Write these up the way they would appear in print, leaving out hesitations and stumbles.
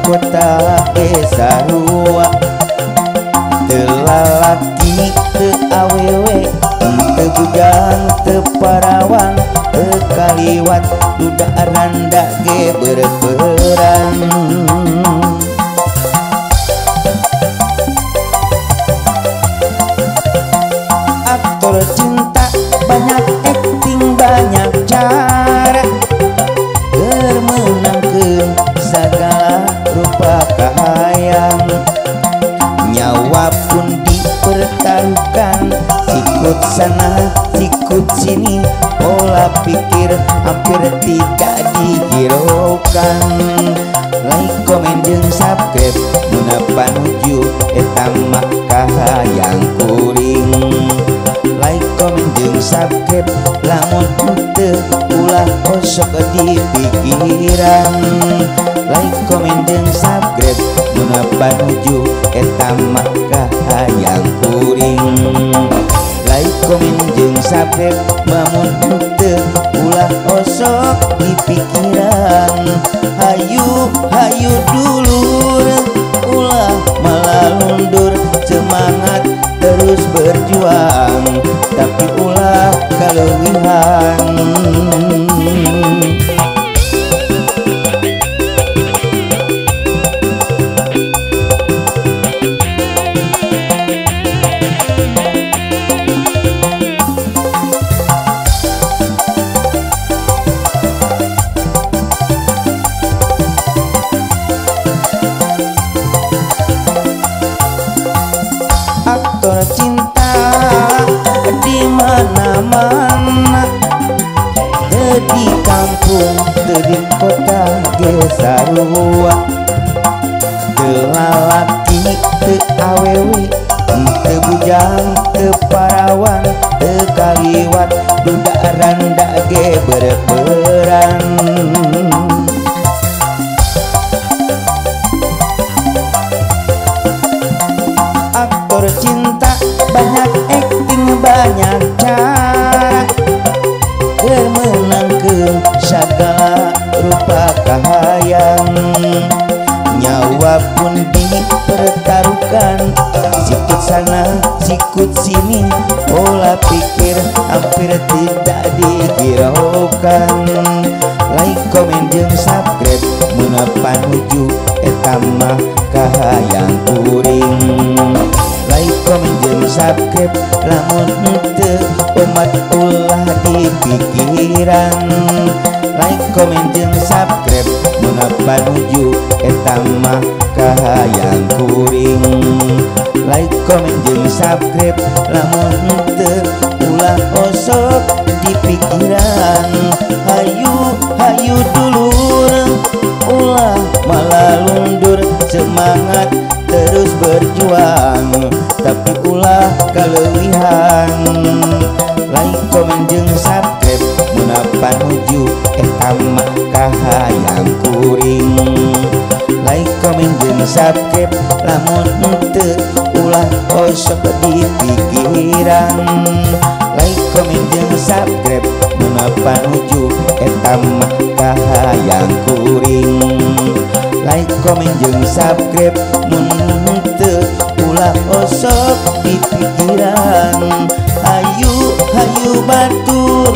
kota ge sarua. Teu lalaki teu awewe, teu bujang teu parawan, teu kaliwat duda randa ge berperan. Aktor cinta banyak akting banyak cara, keur meunangkeun sagala rupa kahayang. Nyawa pun dipertaruhkan, sikut sana sikut sini, pola pikir hampir tidak dihiraukan. Like, komen, jeung subscribe mun panuju eta mah kahayang kuring. Like, komen, jeung subscribe lamun henteu ulah osok di pikiran. Like, komen, jeung subscribe mun panuju eta mah kahayang kuring. Like, komen, jeung subscribe lamun henteu ulah osok di pikiran. Hayu hayu dulur, ulah malah lundur, semangat terus berjuang, tapi ulah kaleuwihan. Aktor cinta di mana-mana, teu di kampung teu di kota ge sarua. Teu lalaki teu awewe, teu bujang teu parawan, teu kaliwat duda randa ge berperan. Aktor cinta banyak akting banyak cara, keur meunangkeun sagala rupa kahayang. Nyawa pun dipertaruhkan, sikut sana sikut sini, pola pikir hampir tidak dihiraukan. Like, komen, jeung subscribe mun panuju eta mah kahayang kuring. Like, komen, jeung subscribe lamun henteu omat ulah di pikiran. Like, komen, jeung subscribe mun panuju eta mah kahayang kuring. Like, komen, jeung subscribe lamun henteu ulah osok di pikiran. Hayu hayu dulur, ulah malah lundur, semangat terus berjuang, tapi ulah kaleuwihan. Like, komen, jeung subscribe mun panuju eta mah kahayang kuring. Like, komen, jeung subscribe lamun henteu ulah osok di pikiran. Like, komen, jeung subscribe mun panuju eta mah kahayang kuring. Like, komen, jeung subscribe mun henteu ulah osok di pikiran. Hayu hayu batur,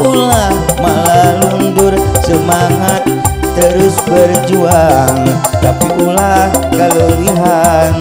ulah malah lundur, semangat terus berjuang, tapi ulah kaleuwihan.